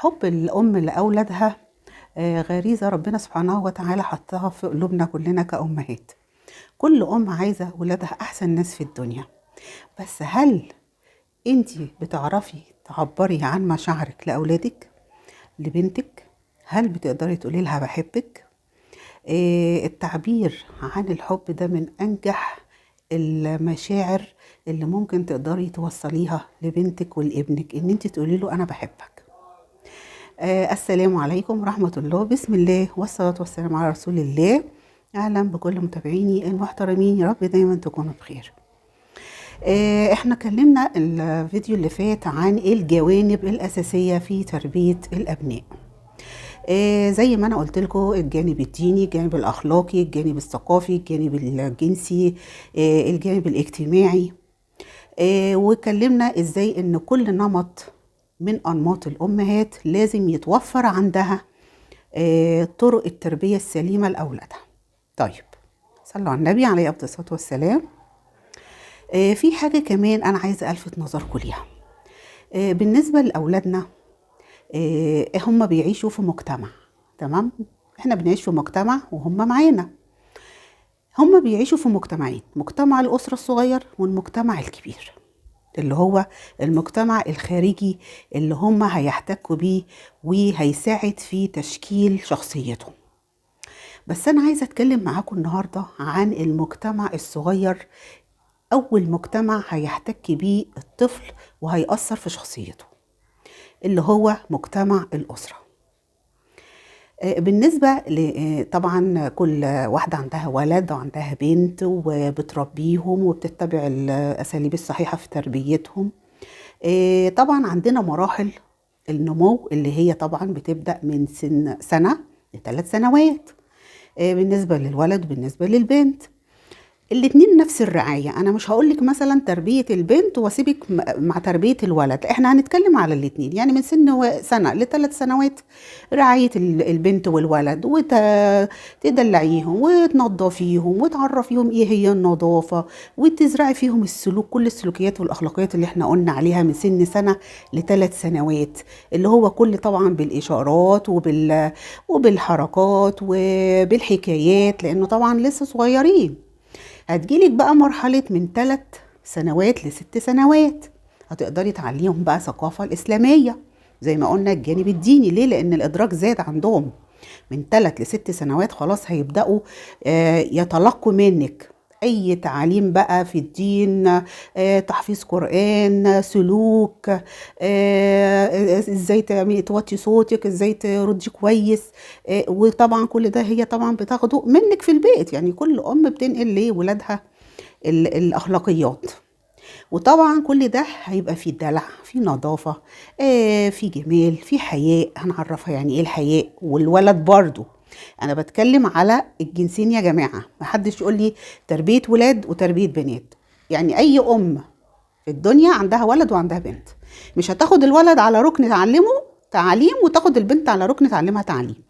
حب الأم لأولادها غريزة ربنا سبحانه وتعالى حطها في قلوبنا كلنا كأمهات. كل أم عايزة ولادها أحسن ناس في الدنيا، بس هل انتي بتعرفي تعبري عن مشاعرك لأولادك، لبنتك؟ هل بتقدري تقولي لها بحبك؟ التعبير عن الحب ده من أنجح المشاعر اللي ممكن تقدري توصليها لبنتك ولابنك، ان انت تقولي له انا بحبك. السلام عليكم ورحمة الله، بسم الله والصلاة والسلام على رسول الله. اهلا بكل متابعيني المحترمين، يا رب دايما تكونوا بخير. احنا اتكلمنا الفيديو اللي فات عن الجوانب الأساسية في تربية الأبناء. زي ما انا قلت لكم، الجانب الديني، الجانب الاخلاقي، الجانب الثقافي، الجانب الجنسي، الجانب الاجتماعي. واتكلمنا ازاي ان كل نمط من انماط الامهات لازم يتوفر عندها طرق التربية السليمة لاولادها. طيب، صلوا على النبي عليه افضل الصلاة والسلام. في حاجة كمان انا عايزه الفت نظركم ليها. بالنسبة لاولادنا، هم بيعيشوا في مجتمع، تمام؟ احنا بنعيش في مجتمع وهم معانا. هم بيعيشوا في مجتمعين، مجتمع الأسرة الصغير والمجتمع الكبير، اللي هو المجتمع الخارجي اللي هم هيحتكوا بيه وهيساعد في تشكيل شخصيتهم. بس أنا عايزة أتكلم معاكم النهاردة عن المجتمع الصغير، أول مجتمع هيحتك بيه الطفل وهيأثر في شخصيته، اللي هو مجتمع الأسرة. بالنسبة طبعا كل واحدة عندها ولد وعندها بنت وبتربيهم وبتتبع الأساليب الصحيحة في تربيتهم. طبعا عندنا مراحل النمو اللي هي طبعا بتبدأ من سن سنة لثلاث سنوات. بالنسبة للولد وبالنسبة للبنت الاتنين نفس الرعاية. أنا مش هقولك مثلا تربية البنت واسيبك مع تربية الولد، احنا هنتكلم على الاتنين. يعني من سن سنة لثلاث سنوات رعاية البنت والولد، وتدلعيهم وتنظفيهم وتعرفيهم ايه هي النظافة، وتزرعي فيهم السلوك، كل السلوكيات والأخلاقيات اللي احنا قلنا عليها من سن سنة لثلاث سنوات، اللي هو كل طبعا بالإشارات وبالحركات وبالحكايات، لأنه طبعا لسه صغيرين. هتجيلك بقى مرحلة من 3 سنوات ل6 سنوات، هتقدري تعليهم بقى ثقافة الإسلامية زي ما قلنا الجانب الديني. ليه؟ لأن الإدراك زاد عندهم من 3 ل6 سنوات، خلاص هيبدأوا يتلقوا منك أي تعليم بقى في الدين، تحفيظ قرآن، سلوك، ازاي تعملي توطي صوتك، ازاي تردي كويس. وطبعا كل ده هي طبعا بتاخده منك في البيت. يعني كل أم بتنقل لولادها الأخلاقيات. وطبعا كل ده هيبقى فيه دلع، فيه نظافة، فيه جمال، فيه حياء. هنعرفها يعني ايه الحياء. والولد برضو، انا بتكلم على الجنسين يا جماعة، محدش يقول لي تربية ولاد وتربية بنات. يعني اي ام في الدنيا عندها ولد وعندها بنت، مش هتاخد الولد على ركن تعلمه تعليم وتاخد البنت على ركن تعلمها تعليم.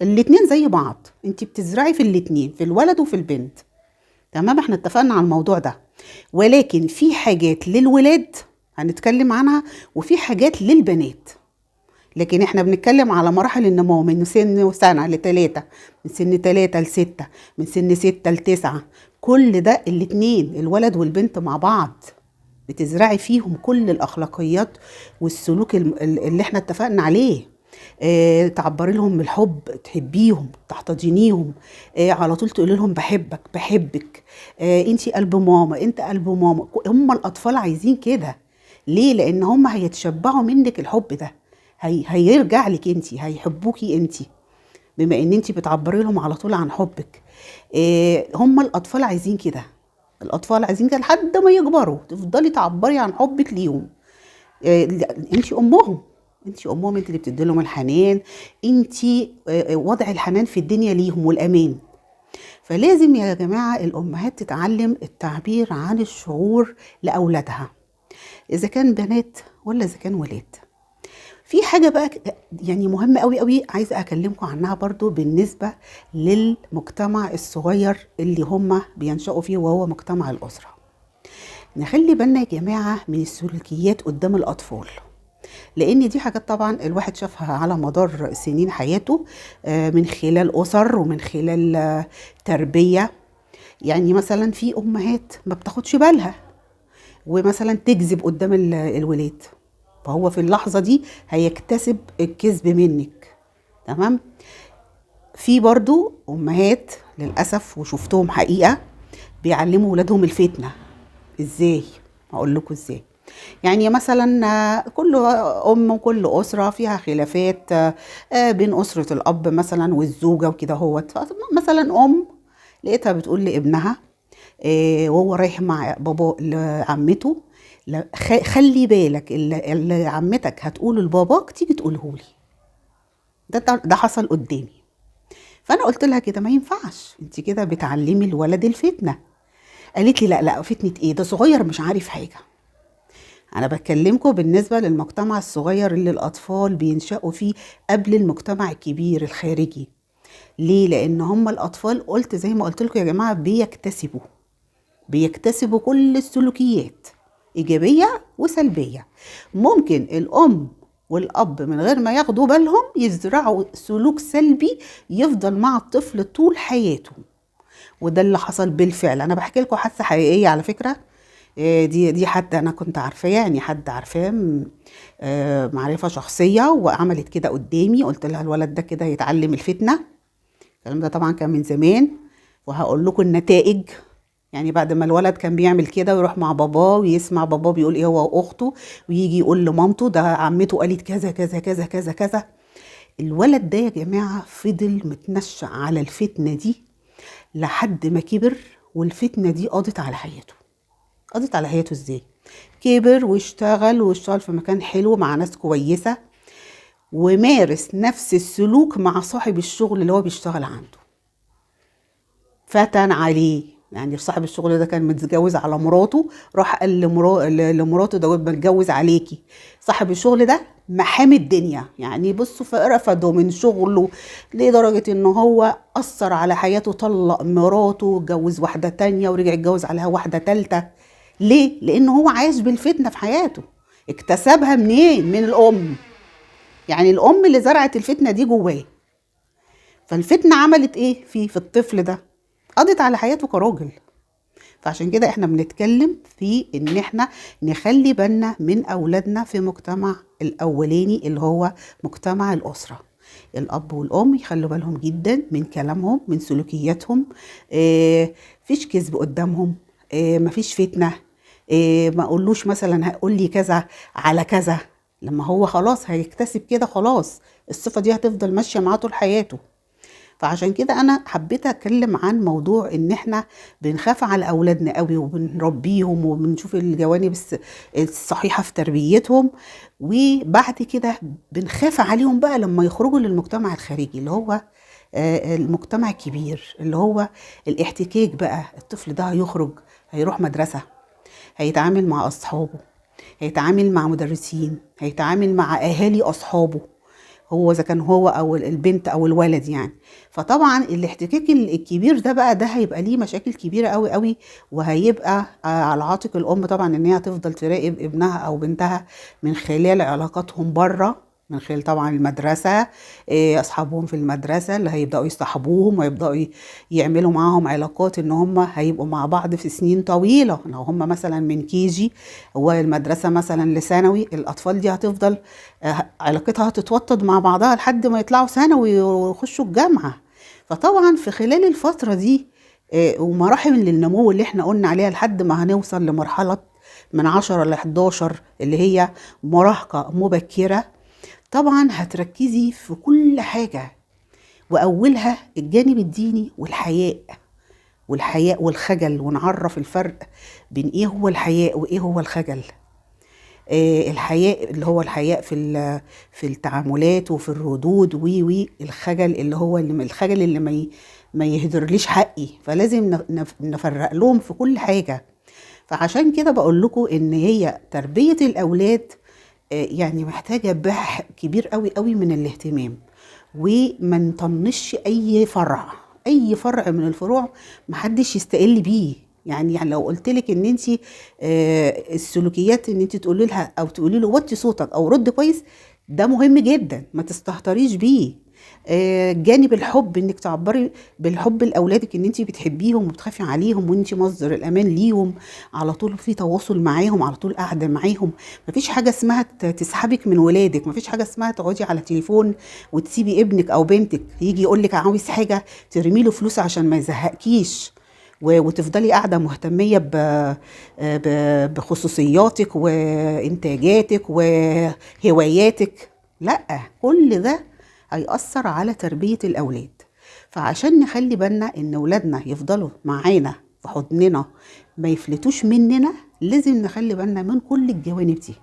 الاتنين زي بعض، انت بتزرعي في الاتنين، في الولد وفي البنت، تمام؟ احنا اتفقنا على الموضوع ده. ولكن في حاجات للولاد هنتكلم عنها وفي حاجات للبنات. لكن احنا بنتكلم على مراحل النمو من سن سنة ل3، من سن 3 ل6، من سن 6 ل9. كل ده الاتنين الولد والبنت مع بعض بتزرعي فيهم كل الأخلاقيات والسلوك اللي احنا اتفقنا عليه. تعبري لهم بالحب، تحبيهم، تحتضنيهم، على طول تقولي لهم بحبك بحبك، انتي قلب ماما، انت قلب ماما. هم الأطفال عايزين كده. ليه؟ لأن هم هيتشبعوا منك الحب ده، هيرجع لك انتي، هيحبوكي انتي، بما ان انتي بتعبري لهم على طول عن حبك. هم الأطفال عايزين كده، الأطفال عايزين كده لحد ما يكبروا، تفضلي تعبري عن حبك ليهم. انتي أمهم، انتي أمهم، انتي اللي بتدي لهم الحنان، انتي وضع الحنان في الدنيا ليهم والأمان. فلازم يا جماعة الأمهات تتعلم التعبير عن الشعور لأولادها، إذا كان بنات ولا إذا كان ولاد. في حاجة بقى يعني مهمة قوي قوي عايزة أكلمكم عنها برضو بالنسبة للمجتمع الصغير اللي هم بينشأوا فيه، وهو مجتمع الأسرة. نخلي بالنا يا جماعة من السلوكيات قدام الأطفال. لان دي حاجات طبعا الواحد شافها على مدار سنين حياته، من خلال اسر ومن خلال تربية. يعني مثلا في امهات ما بتاخدش بالها ومثلا تكذب قدام الولاد، فهو في اللحظة دي هيكتسب الكذب منك، تمام. في برضو امهات للأسف وشفتهم حقيقة بيعلموا ولادهم الفتنة. ازاي؟ هقول لكم ازاي. يعني مثلا كل ام وكل اسره فيها خلافات بين اسره الاب مثلا والزوجة وكده هوت. مثلا ام لقيتها بتقول لابنها وهو رايح مع بابا لعمته، خلي بالك اللي عمتك هتقوله لباباك تيجي تقوله لي. ده حصل قدامي. فانا قلت لها كده ما ينفعش، انت كده بتعلمي الولد الفتنة. قالت لي لا لا، فتنة ايه، ده صغير مش عارف حاجة. انا بكلمكم بالنسبة للمجتمع الصغير اللي الاطفال بينشأوا فيه قبل المجتمع الكبير الخارجي. ليه؟ لان هم الاطفال قلت زي ما قلت لكم يا جماعة بيكتسبوا كل السلوكيات، ايجابية وسلبيه. ممكن الام والاب من غير ما ياخدوا بالهم يزرعوا سلوك سلبي يفضل مع الطفل طول حياته، وده اللي حصل بالفعل. انا بحكي لكم حادثه حقيقية على فكرة، دي حد انا كنت عارفاه، يعني حد عارفاه معرفة شخصية، وعملت كده قدامي. قلت لها الولد ده كده هيتعلم الفتنة. الكلام ده طبعا كان من زمان، وهقول لكم النتائج. يعني بعد ما الولد كان بيعمل كده ويروح مع باباه ويسمع باباه بيقول ايه هو واخته، ويجي يقول لمامته ده عمته قالت كذا كذا كذا كذا كذا. الولد ده يا جماعة فضل متنشأ على الفتنة دي لحد ما كبر، والفتنة دي قضت على حياته. قضت على حياته ازاي؟ كبر واشتغل في مكان حلو مع ناس كويسة، ومارس نفس السلوك مع صاحب الشغل اللي هو بيشتغل عنده. فتن عليه، يعني صاحب الشغل ده كان متجوز على مراته، راح قال لمراته ده متجوز عليكي. صاحب الشغل ده محامي الدنيا، يعني بصوا رفضه من شغله لدرجة ان هو أثر على حياته، طلق مراته واتجوز واحدة تانية ورجع اتجوز عليها واحدة تالتة. ليه؟ لأنه هو عايش بالفتنة في حياته. اكتسبها منين؟ من الأم. يعني الأم اللي زرعت الفتنة دي جواه. فالفتنة عملت ايه في الطفل ده؟ قضت على حياته كراجل. فعشان كده احنا بنتكلم في ان احنا نخلي بالنا من اولادنا في مجتمع الاولاني اللي هو مجتمع الاسرة. الاب والام يخلوا بالهم جدا من كلامهم، من سلوكياتهم، فيش كذب قدامهم، مفيش فتنة، ما اقولوش مثلا هقول لي كذا على كذا، لما هو خلاص هيكتسب كده، خلاص الصفة دي هتفضل ماشية معاه طول حياته. فعشان كده انا حبيت اتكلم عن موضوع ان احنا بنخاف على اولادنا قوي وبنربيهم وبنشوف الجوانب الصحيحة في تربيتهم، وبعد كده بنخاف عليهم بقى لما يخرجوا للمجتمع الخارجي اللي هو المجتمع الكبير، اللي هو الاحتكاك بقى. الطفل ده هيخرج، هيروح مدرسة، هيتعامل مع اصحابه، هيتعامل مع مدرسين، هيتعامل مع اهالي اصحابه، هو اذا كان هو او البنت او الولد يعني. فطبعا الاحتكاك الكبير ده بقى، ده هيبقى ليه مشاكل كبيرة قوي قوي، وهيبقى على عاتق الام طبعا ان هي تفضل تراقب ابنها او بنتها من خلال علاقاتهم بره، من خلال طبعا المدرسة، اصحابهم في المدرسة اللي هيبداوا يصاحبوهم ويبداوا يعملوا معاهم علاقات ان هم هيبقوا مع بعض في سنين طويلة. لو هم مثلا من كيجي والمدرسة مثلا لثانوي، الاطفال دي هتفضل علاقتها هتتوطد مع بعضها لحد ما يطلعوا ثانوي ويخشوا الجامعة. فطبعا في خلال الفترة دي ومراحل للنمو اللي احنا قلنا عليها لحد ما هنوصل لمرحلة من 10 ل 11 اللي هي مراهقة مبكرة، طبعا هتركزي في كل حاجة، وأولها الجانب الديني والحياء، والحياء والخجل، ونعرف الفرق بين ايه هو الحياء وايه هو الخجل. الحياء اللي هو الحياء في التعاملات وفي الردود، وي الخجل اللي هو الخجل اللي ما يهدرليش حقي. فلازم نفرق لهم في كل حاجة. فعشان كده بقول لكم ان هي تربية الأولاد يعني محتاجة بحث كبير قوي قوي من الاهتمام، وما نطنش اي فرع، اي فرع من الفروع محدش يستقل بيه. يعني لو قلت لك ان انت السلوكيات ان انت تقولي لها او تقولي له وطي صوتك او رد كويس، ده مهم جدا، ما تستهتريش بيه. جانب الحب، انك تعبري بالحب لاولادك ان انت بتحبيهم وبتخافي عليهم وانت مصدر الامان ليهم، على طول في تواصل معاهم، على طول قاعدة معاهم. مفيش حاجة اسمها تسحبك من ولادك، مفيش حاجة اسمها تقعدي على تليفون وتسيبي ابنك او بنتك يجي يقول لك عاوز حاجة ترمي له فلوس عشان ما يزهقكيش، وتفضلي قاعدة مهتميه بخصوصياتك وانتاجاتك وهواياتك. لا، كل ده هيأثر على تربية الأولاد. فعشان نخلي بالنا إن أولادنا يفضلوا معانا في حضننا ما يفلتوش مننا، لازم نخلي بالنا من كل الجوانب دي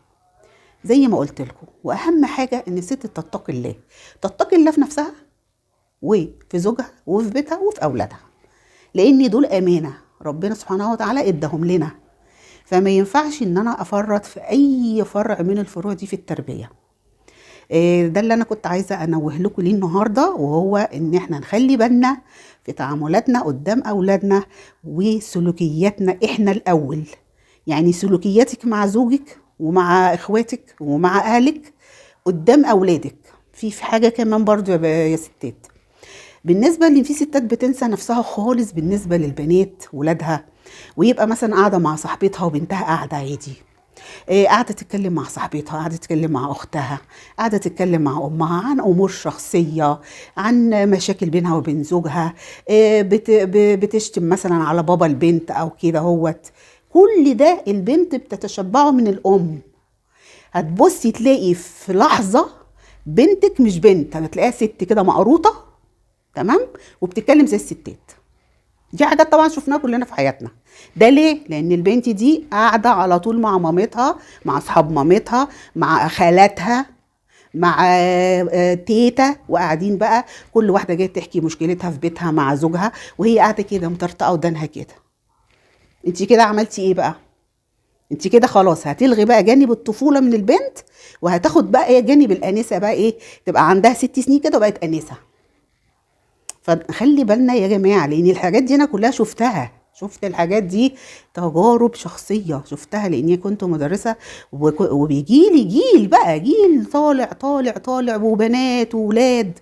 زي ما قلت لكم. وأهم حاجة إن الست تتقي الله، تتقي الله في نفسها وفي زوجها وفي بيتها وفي أولادها، لأن دول أمانة ربنا سبحانه وتعالى اداهم لنا. فما ينفعش إن أنا أفرط في أي فرع من الفروع دي في التربية. ده اللي أنا كنت عايزة أنوه لكم ليه النهاردة، وهو إن إحنا نخلي بالنا في تعاملاتنا قدام أولادنا وسلوكياتنا إحنا الأول. يعني سلوكياتك مع زوجك ومع إخواتك ومع أهلك قدام أولادك. في حاجة كمان برضو يا ستات، بالنسبة اللي في ستات بتنسى نفسها خالص بالنسبة للبنات ولادها، ويبقى مثلا قاعدة مع صاحبتها وبنتها قاعدة عادي، قاعدة تتكلم مع صاحبتها، قاعدة تتكلم مع أختها، قاعدة تتكلم مع أمها عن أمور شخصية، عن مشاكل بينها وبين زوجها، بتشتم مثلا على بابا البنت أو كده هوت. كل ده البنت بتتشبعه من الأم. هتبصي تلاقي في لحظة بنتك مش بنت، هتلاقيها ست كده مقروطة، تمام، وبتتكلم زي الستات. دي حاجات طبعا شفناها كلنا في حياتنا. ده ليه؟ لان البنت دي قاعدة على طول مع مامتها، مع اصحاب مامتها، مع خالاتها، مع تيتا، وقاعدين بقى كل واحدة جاية تحكي مشكلتها في بيتها مع زوجها، وهي قاعدة كده مطرطقه ودانها كده. انت كده عملتي ايه بقى؟ انت كده خلاص هتلغي بقى جانب الطفولة من البنت، وهتاخد بقى ايه جانب الانسة بقى، ايه تبقى عندها 6 سنين كده وبقت انسه. فخلي بالنا يا جماعة، لان الحاجات دي انا كلها شفتها، شفت الحاجات دي تجارب شخصية شفتها، لاني كنت مدرسه وبيجي لي جيل بقى، جيل طالع طالع طالع، وبنات وولاد،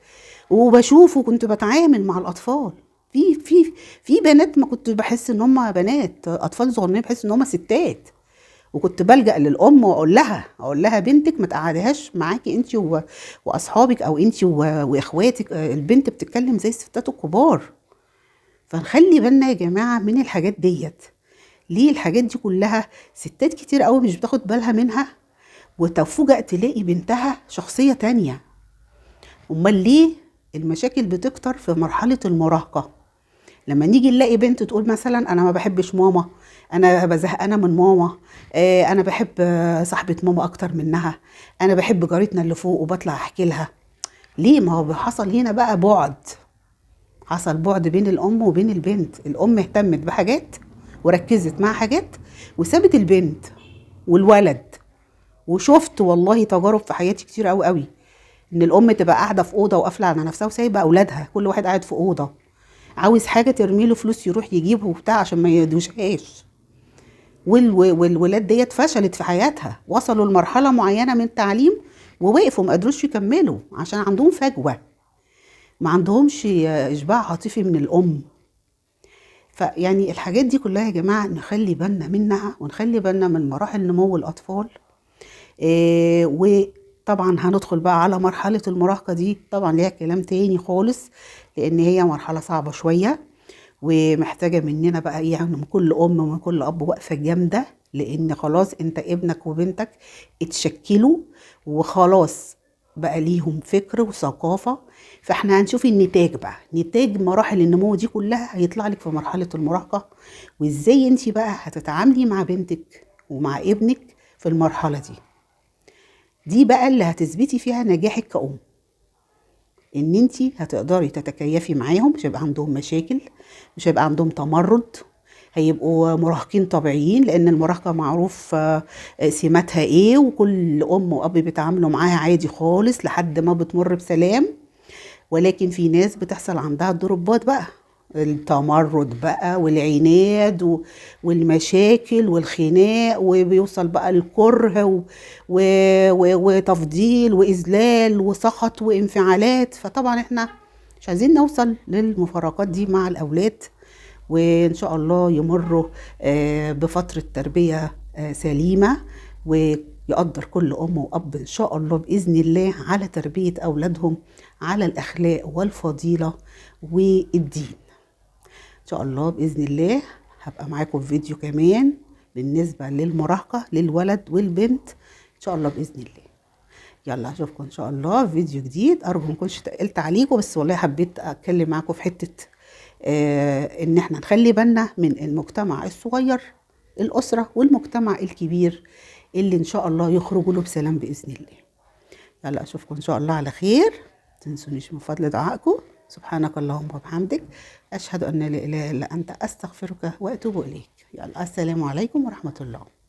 وبشوفه كنت بتعامل مع الاطفال. في في في بنات ما كنت بحس ان هم بنات، اطفال صغننين بحس ان هم ستات، وكنت بلجأ للام واقول لها، اقول لها بنتك ما تقعدهاش معاكي انت واصحابك او انت واخواتك، البنت بتتكلم زي الستات الكبار. فنخلي بالنا يا جماعة من الحاجات ديت. ليه الحاجات دي كلها ستات كتير قوي مش بتاخد بالها منها، وتفوجئ تلاقي بنتها شخصية تانية. امال ليه المشاكل بتكتر في مرحلة المراهقة؟ لما نيجي نلاقي بنت تقول مثلا انا ما بحبش ماما، انا بزهقانه من ماما، انا بحب صاحبه ماما اكتر منها، انا بحب جارتنا اللي فوق وبطلع احكي لها. ليه؟ ما هو حصل هنا بقى بعد، حصل بعد بين الام وبين البنت. الام اهتمت بحاجات وركزت مع حاجات وسابت البنت والولد. وشفت والله تجارب في حياتي كتير قوي قوي، ان الام تبقى قاعدة في اوضة وقافله على نفسها وسايبه اولادها، كل واحد قاعد في اوضة، عاوز حاجة ترمي له فلوس يروح يجيبه وبتاع عشان ما يدوشهاش. والولاد ديت فشلت في حياتها، وصلوا لمرحلة معينة من التعليم ووقفوا ما قدروش يكملوا عشان عندهم فجوة، ما عندهمش اشباع عاطفي من الام. فيعني الحاجات دي كلها يا جماعة نخلي بالنا منها، ونخلي بالنا من مراحل نمو الاطفال. وطبعا هندخل بقى على مرحلة المراهقة دي، طبعا ليها كلام تاني خالص، لان هي مرحلة صعبة شوية ومحتاجة مننا بقى يعني من كل ام ومن كل اب وقفه جامدة، لان خلاص انت ابنك وبنتك اتشكلوا وخلاص بقى ليهم فكر وثقافة. فاحنا هنشوف النتاج بقى، نتاج مراحل النمو دي كلها هيطلع لك في مرحلة المراهقة، وازاي انت بقى هتتعاملي مع بنتك ومع ابنك في المرحلة دي. دي بقى اللي هتثبتي فيها نجاحك كأم، ان انت هتقدري تتكيفي معاهم، مش هيبقى عندهم مشاكل، مش هيبقى عندهم تمرد، هيبقوا مراهقين طبيعيين، لان المراهقة معروف سماتها ايه، وكل ام واب بيتعاملوا معاها عادي خالص لحد ما بتمر بسلام. ولكن في ناس بتحصل عندها ضربات بقى، التمرد بقى والعناد والمشاكل والخناق، وبيوصل بقى الكره وتفضيل وإذلال وسخط وانفعالات. فطبعا احنا مش عايزين نوصل للمفارقات دي مع الأولاد، وإن شاء الله يمروا بفترة تربية سليمة، ويقدر كل أم وأب إن شاء الله بإذن الله على تربية أولادهم على الأخلاق والفضيلة والدين. إن شاء الله بإذن الله هبقى معاكم في فيديو كمان بالنسبة للمراهقة للولد والبنت إن شاء الله بإذن الله. يلا أشوفكم إن شاء الله في فيديو جديد. أرجو ما أكونش تقلت عليكم، بس والله حبيت أتكلم معاكم في حتة إن إحنا نخلي بالنا من المجتمع الصغير، الأسرة، والمجتمع الكبير اللي إن شاء الله يخرجوا له بسلام بإذن الله. يلا أشوفكم إن شاء الله على خير. متنسونيش من فضل دعائكم. سبحانك اللهم وبحمدك، أشهد أن لا إله إلا أنت، أستغفرك وأتوب إليك. يلا السلام عليكم ورحمة الله.